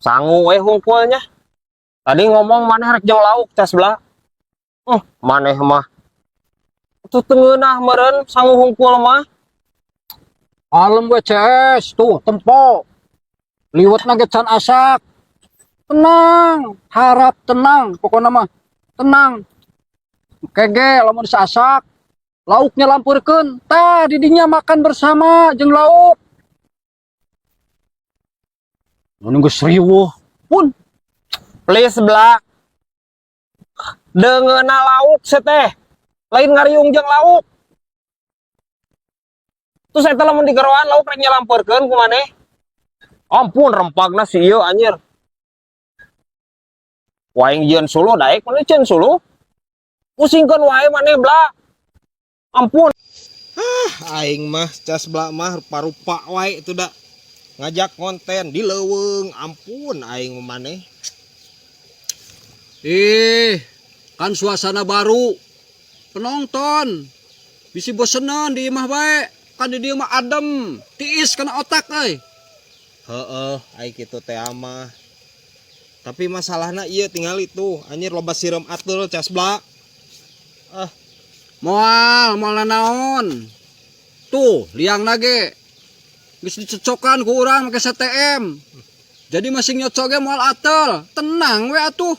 Sangu we hungkulnya. Tadi ngomong maneh rek jeung lauk cas belah. Maneh mah. Tuh teu ngeunah meureun sangu hungkul mah. Kalem we, CS, tuh tempo. Liwetna ge can asak. Tenang, harap tenang, pokoknya mah tenang. Kege lamun asak, lauknya lampurkeun. Tah didinya makan bersama jeung lauk. Mun geus riweuh pun. Please belah. Deungeunna lauk teh. Lain ngariung jeung lauk. Terus eta lamun digeroan lauk rek nyalampeurkeun ku maneh. Ampun, rempagna si ieu anjir. Waing jieun suluh daek maneh ceun suluh. Pusingkeun wae maneh bla. Ampun. Aing mah cas belak mah rupa-rupa wae itu dah ngajak konten di leuweung, ampun aing mah maneh. Ih, kan suasana baru. Penonton bisi bosenan di imah bae. Kan di dieu mah adem, tiis kana otak euy. Heeh, aing kitu teh mah, tapi masalahna ieu tinggal itu anjir loba sireum atul cas belak. Moal, moal naon. Tuh, liang ge geus dicocokan ku urang make CTM. Jadi masih nyocok ge moal atel. Tenang we atuh.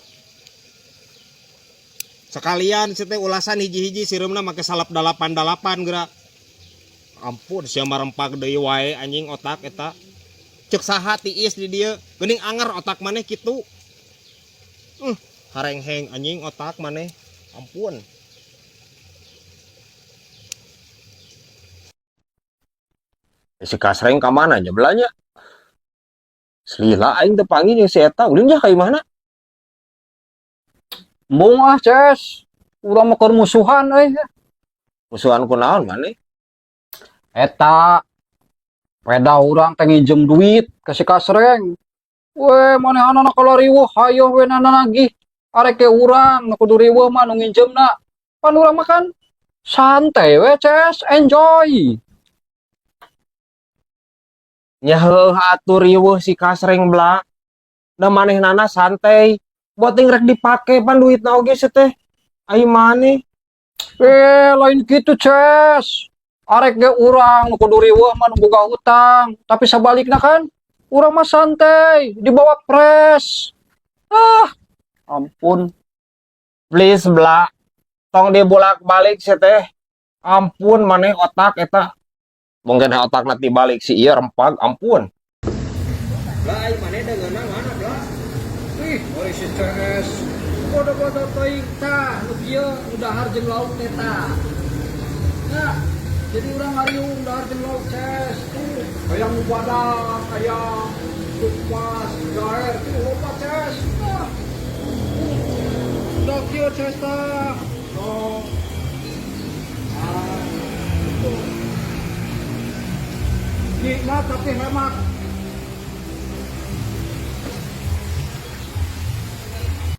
Sekalian sih teh ulasan hiji-hiji sireumna make salap 88 gerak. Ampun, sia mah rempag deui wae anjing otak eta. Cek saha tiis di dieu? Geuning anger otak maneh kitu. Harengheng anjing otak maneh, ampun. Si Kasreng ka mana nya belanya? Selila aing teu panggil jeung si eta, ulin jah ka imahna. Embung ah, Ces. Urang mah keur musuhan euy. Musuhan ku naon maneh? Eta peda urang teh nginjem duit ka si Kasreng. We manehanana kalau riweuh hayoh we nana nagih. Arek ke urang nu kudu riweuh mah nu nginjemna. Pan urang mah kan santai we, Ces, enjoy. Nya heuh atuh riweuh si Kasreng bla. Da manehnana santai. Boting rek dipake pan duitna oge sia teh. Ai maneh. Eh, lain gitu, Ces. Arek ge urang nu kudu riweuh mah nu boga hutang, tapi sabalikna kan urang mah santai, dibawa fresh. Ah, ampun. Please bla. Tong dibolak-balik sia teh. Ampun maneh otak eta. Mungkin otak nanti balik si ieu rempag, ampun. Lah, aing maneh deungeunna mana bla? Ih, oi si CS. Bodo-bodo teuing tah, nu kieu nu dahar jeung lauk teh tah. Nah, jadi urang ngariung dahar jeung lauk, Ces. Tuh, hayang nu badak, hayang kupas, gaer, tuh loba, Ces. Nah. Udah kieu, Ces, tah. Oh. Ah, itu. Nikmat tapi hemat.